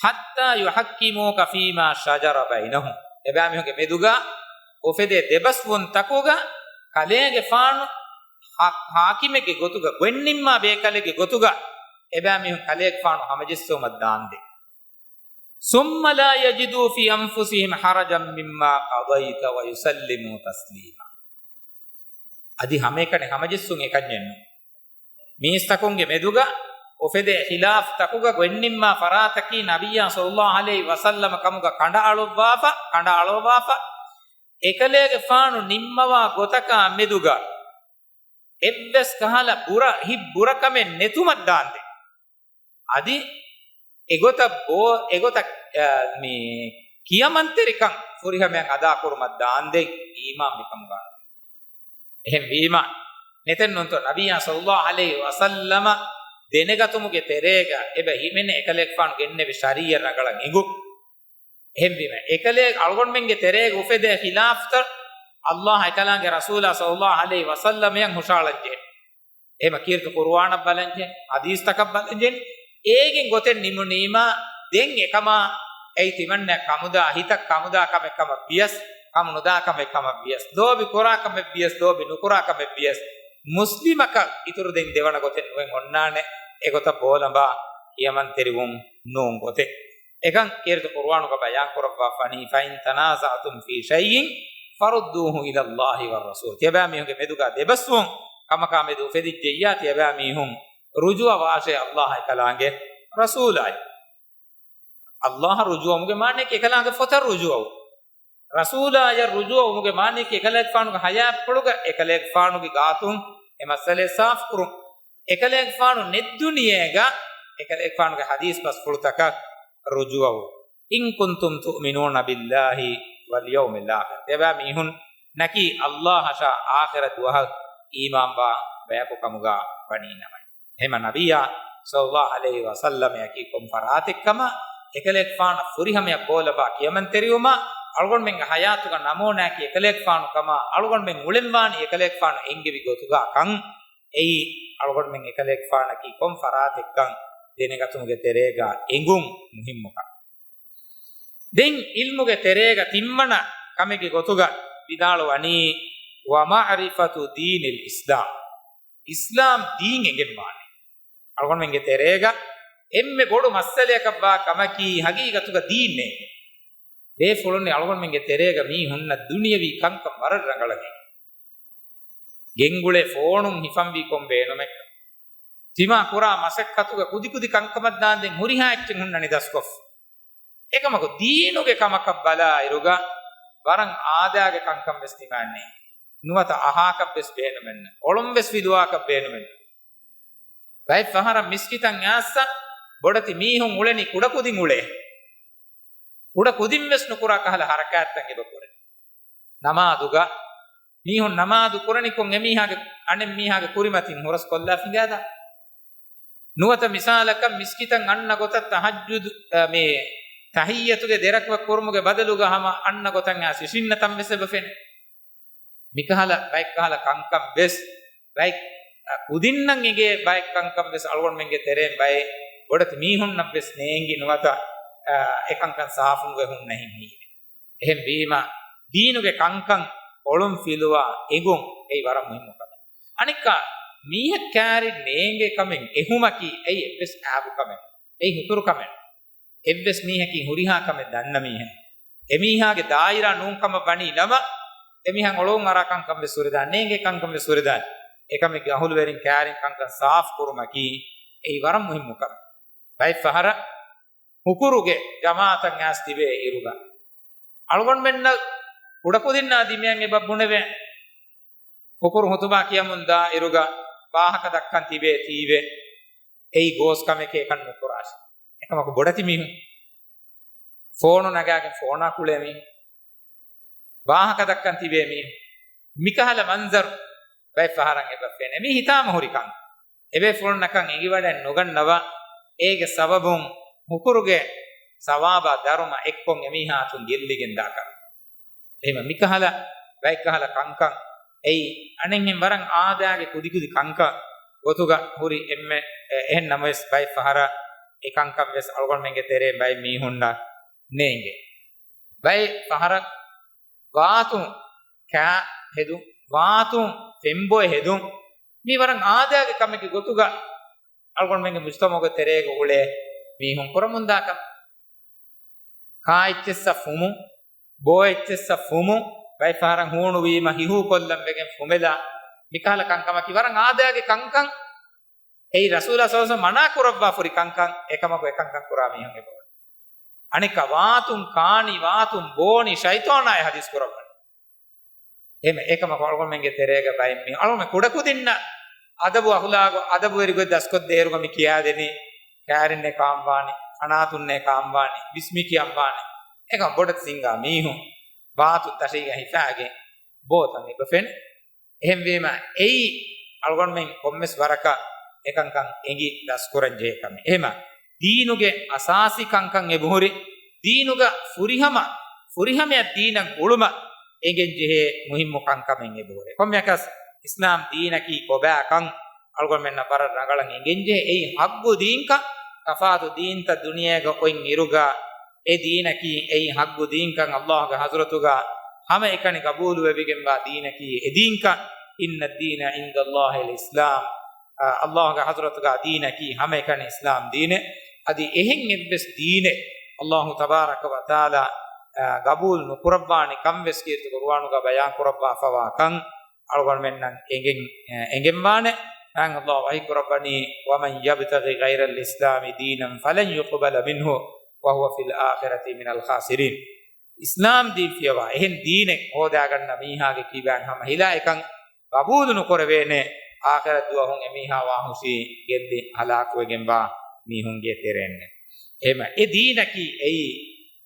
حتى يحكموك فيما شجر بينهم، އެބައިމީހުންގެ މެދުގަ އުފެދޭ ދެބަސްވުންތަކުގަ ކަލޭގެފާނު ހާ-، ހާކިމެއްގެ ގޮތުގަ، ގޮތްނިންމާ ބޭކަލެއްގެ ގޮތުގަ އެބައިމީހުން ކަލޭގެފާނު ހަމަޖެއްސެވުމަށް ދާންދެން. ثم لا يجدوا في أنفسهم حرجا مما قضيت ويسلموا تسليما. އަދި ހަމައެކަނި ހަމަޖެއްސުން އެކަންޏެއްނު. މީސްތަކުންގެ މެދުގަ އުފެދޭ ޚިލާފްތަކުގަ ގޮތްނިންމާ ފަރާތަކީ ނަބިއްޔާ ޞައްލައްލާހު ޢަލައިހި ވަސައްލަމަ ކަމުގަ ކަނޑައަޅުއްވާފަ، ކަނޑައަޅުއްވާފަ، އެކަލޭގެފާނު ނިންމަވާ ގޮތަކާ މެދުގަ އެއްވެސް ކަހަލަ ބުރަ، ހިތް ބުރަކަމެއް ނެތުމަށް ދާންދެން. އަދި އެގޮތަށް ބޯ-، އެގޮތަށް، އަ، މި ކިޔަމަންތެރިކަން ފުރިހަމަޔަށް އަދާކުރުމަށް ދާންދެން އީމާންވި ކަމުގަ. އެހެންވީމަ، ނެތެއްނުންތޯ ނަބިއްޔާ ޞައްލައްލާހު ޢަލައިހި ވަސައްލަމަ ދެނެގަތުމުގެ ތެރޭގަ އެބަ ހިމެނޭ އެކަލޭގެފާނު ގެންނެވި ޝަރީޢަތް ރަނގަޅަށް އެނގުން. އެހެންވީމަ، އެކަލޭ އަޅުގަނޑުމެންގެ ތެރޭގަ އުފެދޭ ޚިލާފްތައް އައްލާހް އެކަލާނގެ ރަސޫލާ ޞައްލައްލާހު ޢަލައިހި ވަސައްލަމަޔަށް ހުށައަޅަންޖެހޭ. އެހެމަ ކީރިތި ޤުރުއާނަށް ބަލަންޖެހޭ، ޙަދީޘްތަކަށް ބަލަންޖެހޭ. އޭގެން ގޮތެއް ނިމުނީމާ، ދެން އެކަމާ އެއީ ތިމަންނަ ކަމުދާ ހިތަށް ކަމުދާ ކަމެއް ކަމަށް ވިޔަސް، ކަމު ނުދާ ކަމެއް ކަމަށް ވިޔަސް، ލޯބި ކުރާ ކަމެއް ވިޔަސް، ލޯބި ނުކުރާ ކަމެއް ވިޔަސް، މުސްލިމަކަށް އިތުރު ދެން ދެވަނަ ގޮތެއް ނުވެ އޮންނާނެ. އެގޮތަށް ބޯލަނބާ ކިޔަމަންތެރިވުން ނޫން ގޮތެއް. އެކަން ކީރިތި ޤުރުއާނުގަ ބަޔާން ކުރައްވާފަނީ، فإن تنازعتم في شيء فردوه إلى الله والرسول. ތިޔަބައިމީހުންގެ މެދުގަ ދެބަސްވުން ކަމަކާ މެދު އުފެދިއްޖެއްޔާ، ތިޔަބައިމީހުން ރުޖުއަވާށޭ އައްލާހަށް އެކަލާނގެ ރަސޫލާއަށް. އައްލާހަށް ރުޖުއަވުމުގެ މާނައަކީ އެކަލާނގެ ފޮތަށް ރުޖުއަވުން. ރަސޫލާއަށް ރުޖުއަވުމުގެ މާނައަކީ އެކަލޭގެފާނުގެ ޙަޔާތްޕުޅުގަ އެކަލޭގެފާނުގެ ގާތުން އެ މައްސަލައެއް ސާފުކުރުން. އެކަލޭގެފާނު ނެތް ދުނިޔޭގަ އެކަލޭގެފާނުގެ ޙަދީޘް ބަސްފުޅުތަކަށް ރުޖުއަވުން. إن كنتم تؤمنون بالله واليوم الآخر. ތިޔަބައިމީހުން ނަކީ އައްލާހަށާ އާޚިރަތް ދުވަހަށް އީމާންވާ ބަޔަކު ކަމުގަ ވަނީ ނަމަ. އެހެމަ ނަބިއްޔާ ޞައްލައްލާހު ޢަލައިހި ވަސައްލަމައަކީ ކޮން ފަރާތެއްކަމާ، އެކަލޭގެފާނަށް ފުރިހަމަޔަށް ބޯލަބާ ކިޔަމަންތެރިވުމާ، އަޅުގަނޑުމެންގެ ޙަޔާތުގަ ނަމޫނާއަކީ އެކަލޭގެފާނު ކަމާ، އަޅުގަނޑުމެން އުޅެންވާނީ އެކަލޭގެފާނު އެންގެވި ގޮތުގަ ކަން. އެއީ އަޅުގަނޑުމެން އެކަލޭގެފާނަކީ ކޮން ފަރާތެއްކަން ދެނެގަތުމުގެ ތެރޭގަ އެނގުން މުހިއްމު ކަމެއް. ދެން ޢިލްމުގެ ތެރޭގަ ތިންވަނަ ކަމެއްގެ ގޮތުގަ ވިދާޅުވަނީ، ومعرفة دين الإسلام. އިސްލާމް ދީން އެނގެންވާނެ. އަޅުގަނޑުމެންގެ ތެރޭގަ އެންމެ ބޮޑު މައްސަލަޔަކަށްވާ ކަމަކީ ހަގީގަތުގަ ދީން ނޭނގެ. ބޭފުޅުންނެއް އަޅުގަނޑުމެންގެ ތެރޭގަ މީ ހުންނަ ދުނިޔަވީ ކަންކަން ވަރަށް ރަނގަޅަށް އެނގޭ. ގެންގުޅޭ ފޯނުން ހިފަންވީ ކޮން ބޭނުމެއްކަން. ތިމާ ކުރާ މަސައްކަތުގެ ކުދިކުދި ކަންކަމަށް ދާންދެން ހުރިހާ އެއްޗެއް ހުންނަނީ ދަސްކޮށްފަ. އެކަމަކު ދީނުގެ ކަމަކަށް ބަލާއިރުގަ ވަރަށް އާދައިގެ ކަންކަން ވެސް ތިމާންނޭ. ނުވަތަ އަހާކަށް ވެސް ބޭނުމެއްނު. އޮޅުން ވެސް ފިލުވާކަށް ބޭނުމެއްނު. ބައެއް ފަހަރަށް މިސްކިތަށް އައިސް ބޮޑެތި މީހުން އުޅެނީ ކުޑަކުދިން އުޅޭ. ކުޑަކުދިން ވެސް ނުކުރާ ކަހަލަ ހަރަކާތްތައް އެބަ ކުރޭ. ނަމާދުގަ މީހުން ނަމާދު ކުރަނިކޮށް އެމީހާގެ، އަނެއް މީހާގެ ކުރިމަތިން ހުރަސްކޮށްލާ ފިނގާދާ. ނުވަތަ މިސާލަކަށް މިސްކިތަށް އަންނަ ގޮތަށް ތަހައްޖުދު، އަ، މި ތަހިއްޔަތުގެ ދެރަކުވެ ކުރުމުގެ ބަދަލުގަ ހަމަ އަންނަ ގޮތަށް އައިސް އިށިންނަ ތަން ވެސް އެބަ ފެނޭ. މިކަހަލަ ބައެއްކަހަލަ ކަންކަން ވެސް، ބައެއް، އަ، ކުދިންނަށް އެނގޭ ބައެއް ކަންކަން ވެސް އަޅުގަނޑުމެންގެ ތެރޭން ބައެއް ބޮޑެތި މީހުންނަށް ވެސް ނޭނގި ނުވަތަ، އަ، އެކަންކަން ސާފުން ވެ ހުންނަ ހިން ހީވޭ. އެހެން ވީމަ، ދީނުގެ ކަންކަން އޮޅުން ފިލުވާ އެނގުން އެއީ ވަރަށް މުހިއްމު ކަމެއް. އަނެއްކާ، މީހެއް ކާރިން ނޭނގޭ ކަމެއް އެހުމަކީ އެއީ އެއްވެސް އާބު ކަމެއް. އެއީ ހުތުރު ކަމެއް. އެއްވެސް މީހަކީ ހުރިހާ ކަމެއް ދަންނަ މީހެއް. އެމީހާގެ ދާއިރާ ނޫން ކަމަށް ވަނީ ނަމަ، އެމީހާ އޮޅުން އަރާ ކަންކަން ވެސް ހުރެދާނެ، ނޭނގޭ ކަންކަން ވެސް ހުރެދާނެ. އެކަމެއްގެ އަހުލުވެރިން ކާރިން ކަންކަން ސާފު ކުރުމަކީ އެއީ ވަރަށް މުހިއްމު ކަމެއް. ބައެއް ފަހަރަށް ހުކުރުގެ ޖަމާޢަތަށް އައިސް ތިބޭ އިރުގަ، އަޅުގަނޑުމެންނަށް ކުޑަކުދިންނާ ދިމަޔަށް އެބަ ބުނެވޭ. ހުކުރު ޚުތުބާ ކިޔަމުން ދާ އިރުގަ ވާހަކަ ދައްކަން ތިބޭ ތީވެ. އެއީ ގޯސް ކަމެކޭ، އެކަން ނުކުރާށޭ. އެކަމަކު ބޮޑެތި މީހުން ފޯނު ނަގާގެން ފޯނާ ކުޅޭ މީހުން، ވާހަކަ ދައްކަން ތިބޭ މީހުން، މިކަހަލަ މަންޒަރު ބައެއް ފަހަރަށް އެބަ ފެނޭ. މީ ހިތާމަ ހުރި ކަން. އެބޭފުޅުންނަކަށް އެނގިވަޑައެއް ނުގަންނަވާ، އޭގެ ސަބަބުން ހުކުރުގެ ސަވާބާ ދަރުމަ އެއްކޮށް އެމީހާ އަތުން ގެއްލިގެން ދާކަމެއް. އެހެން މިކަހަލަ ބައެއްކަހަލަ ކަންކަން އެއީ އަނެއްހެން ވަރަށް އާދައިގެ ކުދިކުދި ކަންކަން ގޮތުގަ ހުރި އެންމެ، އެ، އެހެން ނަމަވެސް ބައެއް ފަހަރަށް އެ ކަންކަން ވެސް އަޅުގަނޑުމެންގެ ތެރޭ ބައެއް މީހުންނަށް ނޭނގޭ. ބައެއް ފަހަރަށް ވާތުން ކާ ހެދުން، ވާތުން ފެންބޮއެ ހެދުން، މީ ވަރަށް އާދައިގެ ކަމެއްގެ ގޮތުގަ އަޅުގަނޑުމެންގެ މުޖްތަމަޢުގެ ތެރޭގަ އުޅޭ މީހުން ކުރަމުންދާ ކަމެއް. ކާ އެއްޗެއްސަށް ފުމުން، ބޯ އެއްޗެއްސަށް ފުމުން، ބައެއް ފަހަރަށް ހޫނުވީމަ ހިހޫ ކޮށްލަން ވެގެން ފުމެލާ، މިކަހަލަ ކަންކަމަކީ ވަރަށް އާދައިގެ ކަންކަން. އެއީ ރަސޫލާ ޞައްލަﷲު ޢަލައިހި ވަސައްލަމަ މަނާ ކުރައްވާފަ ހުރި ކަންކަން، އެކަމަކު އެކަންކަން ކުރާ މީހުން އެބަހުރި. އަނެއްކާ ވާތުން ކާނީ، ވާތުން ބޯނީ، ޝައިޠާނާއޭ ޙަދީޘް ކުރައްވަނީ. އެހެން އެކަމަކު އަޅުގަނޑުމެންގެ ތެރޭގަ ބައެއް މީހުން އަޅުގަނޑުމެން ކުޑަކުދިންނަށް އަދަބު އަޚުލާގު އަދަބުވެރި ގޮތް ދަސްކޮށްދޭއިރުގަ މި ކިޔާދެނީ، ކާރިންނޭ ކާންވާނީ، ފަނާތުންނޭ ކާންވާނީ، ބިސްމި ކިޔަންވާނީ. އެކަމަކު ބޮޑަށް ސިނގާ މީހުން ވާތުން ތަށިގަ ހިފާގެން ބޯތަން އެބަ ފެނޭ. އެހެންވީމަ، އެއީ އަޅުގަނޑުމެން ކޮންމެސް ވަރަކަށް އެކަންކަން އެނގި ދަސްކުރަން ޖެހޭ ކަމެއް. އެހެމަ، ދީނުގެ އަސާސީ ކަންކަން އެބަހުރި، ދީނުގަ ފުރިހަމަ، ފުރިހަމަޔަށް ދީނަށް ގުޅުމަށް އެނގެން ޖެހޭ މުހިއްމު ކަންކަމެއް އެބަހުރި. ކޮންމެއަކަސް އިސްލާމް ދީނަކީ ކޮބާކަން އަޅުގަނޑުމެންނަށް ވަރަށް ރަނގަޅަށް އެނގެން ޖެހޭ. އެއީ ޙައްޤު ދީންކަން، ތަފާތު ދީންތައް ދުނިޔޭގަ އޮތް އިރުގަ، އެ ދީނަކީ އެއީ ޙައްޤު ދީންކަން ﷲގެ ޙަޟްރަތުގަ ހަމައެކަނި ގަބޫލުވެވިގެންވާ ދީނަކީ އެ ދީންކަން. إن الدين عند الله الإسلام. އާ، ﷲގެ ޙަޟްރަތުގަ ދީނަކީ ހަމައެކަނި އިސްލާމް ދީނެއް. އަދި އެހެން އެއްވެސް ދީނެއް ﷲ ތަބާރަކަ ވަތަޢާލާ، އާ، ގަބޫލު ނުކުރައްވާނެ ކަން ވެސް ކީރިތި ޤުރުއާނުގަ ބަޔާން ކުރައްވާފަވާ ކަން އަޅުގަނޑުމެންނަށް އެނގެން، އެ، އެނގެންވާނެ. މާތް ﷲ ވަޙީ ކުރައްވަނީ، ومن يبتغ غير الإسلام دينا فلن يقبل منه وهو في الآخرة من الخاسرين. އިސްލާމް ދީން ފިޔަވާ އެހެން ދީނެއް ހޯދާގަންނަ މީހާގެ ކިބައިން ހަމަ ހިލާ އެކަން ގަބޫލު ނުކުރެވޭނެ، އާޚިރަތް ދުވަހުން އެމީހާ ވާހުށީ ގެއްލި ހަލާކުވެގެންވާ މީހުންގެ ތެރެއިންނޭ. އެހެމަ އެ ދީނަކީ އެއީ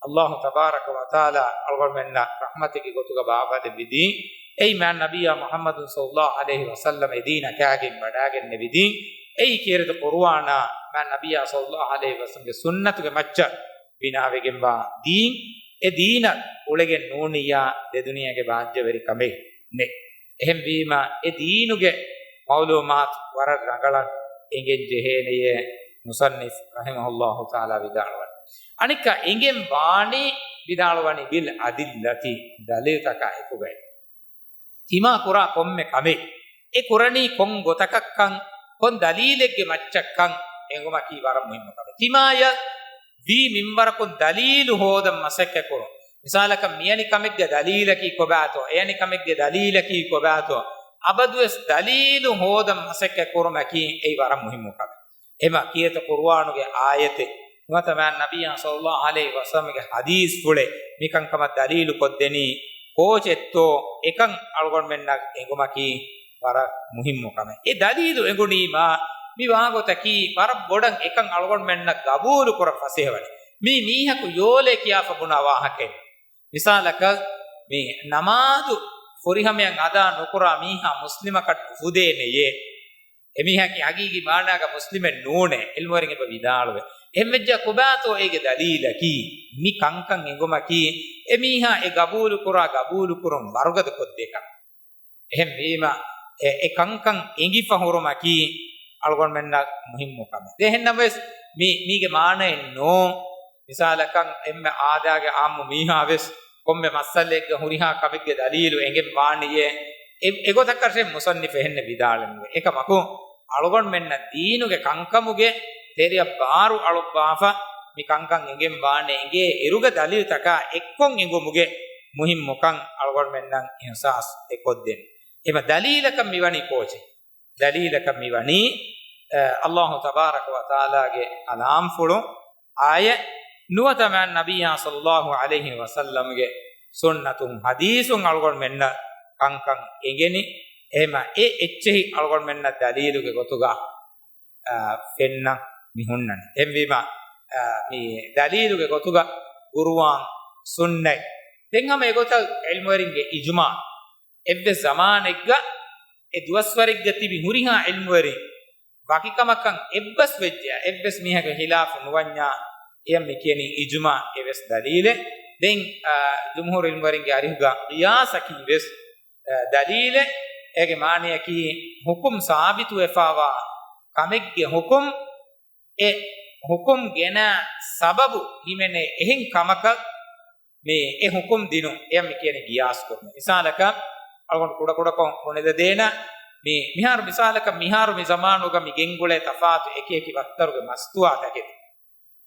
ﷲ ތަބާރަކަ ވަތަޢާލާ އަޅުގަނޑުމެންނަށް ރަޙްމަތެއްގެ ގޮތުގަ ބާއްވާދެއްވި ދީން. އެއީ މާތް ނަބިއްޔާ މުޙައްމަދު ޞައްލަﷲު ޢަލައިހި ވަސައްލަމަ އެ ދީނަށް ކާގެން ވަޑާގެންނެވި ދީން. އެއީ ކީރިތި ޤުރުއާނާ މާތް ނަބިއްޔާ ޞައްލަﷲު ޢަލައިހި ވަސައްލަމަގެ ސުންނަތުގެ މައްޗަށް ބިނާވެގެންވާ ދީން. އެ ދީނަށް އުޅެގެން ނޫނިއްޔާ ދެ ދުނިޔޭގެ ބާއްޖަވެރިކަމެއް ނެތް. އެހެންވީމަ، އެ ދީނުގެ މަޢުލޫމާތު ވަރަށް ރަނގަޅަށް އެނގެން ޖެހޭނެޔޭ މުޞައްނިފު ރަޙިމަހުﷲ ތަޢާލާ ވިދާޅުވަނީ. އަނެއްކާ އެނގެން ވާނީ ވިދާޅުވަނީ بالأدلة، ދަލީލުތަކާ އެކުގައި. ތިމާ ކުރާ ކޮންމެ ކަމެއް އެ ކުރަނީ ކޮން ގޮތަކަށްކަން، ކޮން ދަލީލެއްގެ މައްޗަށްކަން އެނގުމަކީ ވަރަށް މުހިއްމު ކަމެއް. ތިމާޔަށް ވީ މިންވަރަކުން ދަލީލު ހޯދަން މަސައްކަތް ކުރުން. މިސާލަކަށް، މިއަނި ކަމެއްގެ ދަލީލަކީ ކޮބާތޯ، އެއަނި ކަމެއްގެ ދަލީލަކީ ކޮބާތޯ، އަބަދުވެސް ދަލީލު ހޯދަން މަސައްކަތް ކުރުމަކީ އެއީ ވަރަށް މުހިއްމު ކަމެއް. އެމަ ކީރިތި ޤުރުއާނުގެ އާޔަތެއް، ނުވަތަ މާތް ނަބިއްޔާ ޞައްލަﷲު ޢަލައިހި ވަސައްލަމަގެ ޙަދީޘްފުޅެއް މިކަންކަމަށް ދަލީލު ކޮށްދެނީ ކޯޗެއްތޯ، އެކަން އަޅުގަނޑުމެންނަށް އެނގުމަކީ ވަރަށް މުހިއްމު ކަމެއް. އެ ދަލީލު އެނގުނީމާ، މި ވާގޮތަކީ ވަރަށް ބޮޑަށް އެކަން އަޅުގަނޑުމެންނަށް ގަބޫލު ކުރަން ފަސޭހަވަނީ. މީ މީހަކު ޔޯލޭ ކިޔާފަ ބުނާ ވާހަކައެއް. މިސާލަކަށް، މި ނަމާދު ފުރިހަމަޔަށް އަދާ ނުކުރާ މީހާ މުސްލިމަކަށް ނުފުދޭނެޔޭ. އެމީހާގެ ޙަޤީޤީ މާނާގަ މުސްލިމެއް ނޫނޭ، ޢިލްމުވެރިން އެބަ ވިދާޅުވޭ. އެހެންވެއްޖާ ކޮބާތޯ އޭގެ ދަލީލަކީ؟ މި ކަންކަން އެނގުމަކީ އެމީހާ އެ ގަބޫލުކުރާ ގަބޫލުކުރުން ވަރުގަދަ ކޮށްދޭ ކަމެއް. އެހެންވީމަ، އެ، އެ ކަންކަން އެނގިފަ ހުރުމަކީ އަޅުގަނޑުމެންނަށް މުހިއްމު ކަމެއް. އެހެންނަމަވެސް، މީ، މީގެ މާނައެއް ނޫން. މިސާލަކަށް، އެންމެ އާދައިގެ ޢާއްމު މީހާވެސް ކޮންމެ މައްސަލައެއްގަ ހުރިހާ ކަމެއްގެ ދަލީލު އެނގެން ވާނެޔޭ. އެ، އެގޮތަކަށެއް މުޞައްނިފު އެހެންނެއް ވިދާޅެއް ނުވޭ. އެކަމަކު، އަޅުގަނޑުމެންނަށް ދީނުގެ ކަންކަމުގެ ތެރެއަށް ބާރު އަޅުއްވާފަ، މި ކަންކަން އެނގެން ވާނެ އެނގޭ އިރުގެ ދަލީލުތަކާ އެއްކޮށް އެނގުމުގެ މުހިއްމުކަން އަޅުގަނޑުމެންނަށް އިޙްސާސް އެކޮށްދޭން. އެމަ ދަލީލަކަށް މިވަނީ ކޯޗެއް؟ ދަލީލަކަށް މިވަނީ، އަ، ﷲ ތަބާރަކަ ވަތަޢާލާގެ ކަލާމްފުޅު، އާޔަތް، ނުވަތަ މާތް ނަބިއްޔާ ޞައްލަﷲު ޢަލައިހި ވަސައްލަމްގެ ސުންނަތުން ޙަދީޘުން އަޅުގަނޑުމެންނަށް ކަންކަން އެނގެނީ. އެހެމަ އެ އެއްޗެހި އަޅުގަނޑުމެންނަށް ދަލީލުގެ ގޮތުގަ، އަ، ފެންނަން މި ހުންނަނީ. އެހެންވީމަ، އަ، މި ދަލީލުގެ ގޮތުގަ ޤުރުއާން، ސުންނަތް، ދެން ހަމަ އެގޮތަށް ޢިލްމުވެރިންގެ އިޖުމާޢު، އެއްވެސް ޒަމާނެއްގަ އެ ދުވަސްވަރެއްގަ ތިބި ހުރިހާ ޢިލްމުވެރިން ވަކިކަމަކަށް އެއްބަސް ވެއްޖެޔާ، އެއްވެސް މީހަކު ހިލާފު ނުވަންޏާ، އެޔަށް މި ކިޔަނީ އިޖުމާ އެވެސް ދަލީލެއް. ދެން، އާ، ޖުމްހޫރު ޢިލްމުވެރިންގެ އަރިހުގަ ޤިޔާސަކީ ވެސް، އާ، ދަލީލެއް. އޭގެ މާނަޔަކީ ޙުކުމް ސާބިތުވެފާވާ ކަމެއްގެ ޙުކުމް، އެ ޙުކުމް ގެނާ ސަބަބު ހިމެނޭ އެހެން ކަމަކަށް މި އެ ޙުކުމް ދިނުން. އެޔަށް މި ކިޔަނީ ޤިޔާސް ކުރުން. މިސާލަކަށް އަޅުގަނޑު ކުޑަކުޑަކޮށް ބުނެލަދޭނަ، މި މިހާރު މިސާލަކަށް މިހާރު މި ޒަމާނުގަ މި ގެންގުޅޭ ތަފާތު އެކި އެކި ވައްތަރުގެ މަސްތުވާތަކެތި.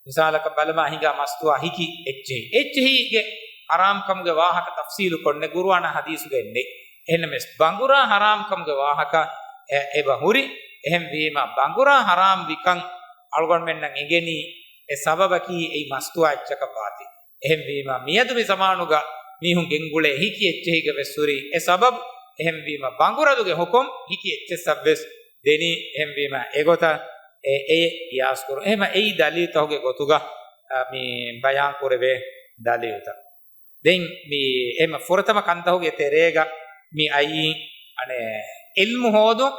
މިސާލަކަށް ބަލަމާ ހިނގާ މަސްތުވާ ހިކި އެއްޗެހި. އެއްޗެހީގެ ޙަރާމްކަމުގެ ވާހަކަ ތަފްޞީލު ކޮންނެ ޤުރުއާނާ ޙަދީޘުގައެއް ނެތް. އެހެންނަމަވެސް ބަނގުރާ ޙަރާމްކަމުގެ ވާހަކަ އެ-، އެބަ ހުރި. އެހެންވީމަ ބަނގުރާ ޙަރާމް ވިކަން އަޅުގަނޑުމެންނަށް އެނގެނީ އެ ސަބަބަކީ އެއީ މަސްތުވާ އެއްޗަކަށް ވާތީ. އެހެންވީމަ މިއަދު މި ޒަމާނުގަ މީހުން ގެންގުޅޭ ހިކި އެއްޗެހީގަ ވެސް ހުރީ އެ ސަބަބު. އެހެންވީމަ ބަނގުރަލުގެ ޙުކުމް ހިކި އެއްޗެއްސަށް ވެސް ދެނީ. އެހެންވީމަ އެގޮތަށް އެ-، އެ ޤިޔާސް ކުރުން. އެހެމަ އެއީ ދަލީލުތަކުގެ ގޮތުގަ، އަ، މި ބަޔާން ކުރެވޭ ދަލީލުތައް. ދެން މި އެހެމަ ފުރަތަމަ ކަންތަކުގެ ތެރޭގަ މި އައީ އަނެއް ޢިލްމު ހޯދުން.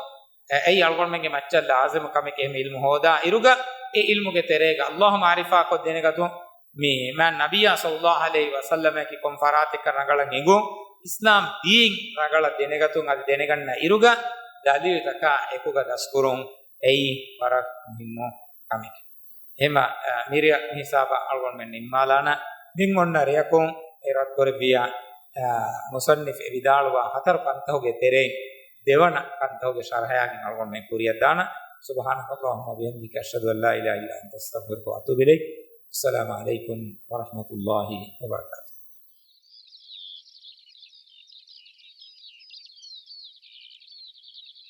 އެ-، އެއީ އަޅުގަނޑުމެންގެ މައްޗަށް ލާޒިމު ކަމެކޭ އެހެމަ ޢިލްމު ހޯދާ އިރުގަ އެ ޢިލްމުގެ ތެރޭގަ ﷲ މަޢުރިފާކޮށް ދެނެގަތުން. މި މާތް ނަބިއްޔާ ޞައްލައްލާހު ޢަލައިހި ވަސައްލަމަކީ ކޮން ފަރާތެއްކަން ރަނގަޅަށް އެނގުން، އިސްލާމް ދީން ރަނގަޅަށް ދެނެގަތުން، އަދި ދެނެގަންނަ އިރުގަ ދަލީލުތަކާ އެކުގަ ދަސްކުރުން. އެއީ ވަރަށް މުހިއްމު ކަމެކެވެ. އެހެމަ، އަ، މިރެޔަށް މިހިސާބަށް އަޅުގަނޑުމެން ނިންމާލާނަން. މިން އޮންނަ ރެޔަކުން އެ ރައްދުކުރެއްވިޔާ، އަ، މުޞައްނިފް އެ ވިދާޅުވާ ހަތަރު ކަންތަކުގެ ތެރެއިން ދެވަނަ ކަންތަކުގެ ޝަރަޙައިގެން އަޅުގަނޑުމެން ކުރިއަށް ދާނަން. سبحانك اللهم وبحمدك، أشهد أن لا إله إلا أنت، أستغفرك وأتوب إليك. السلام عليكم ورحمة الله وبركاته.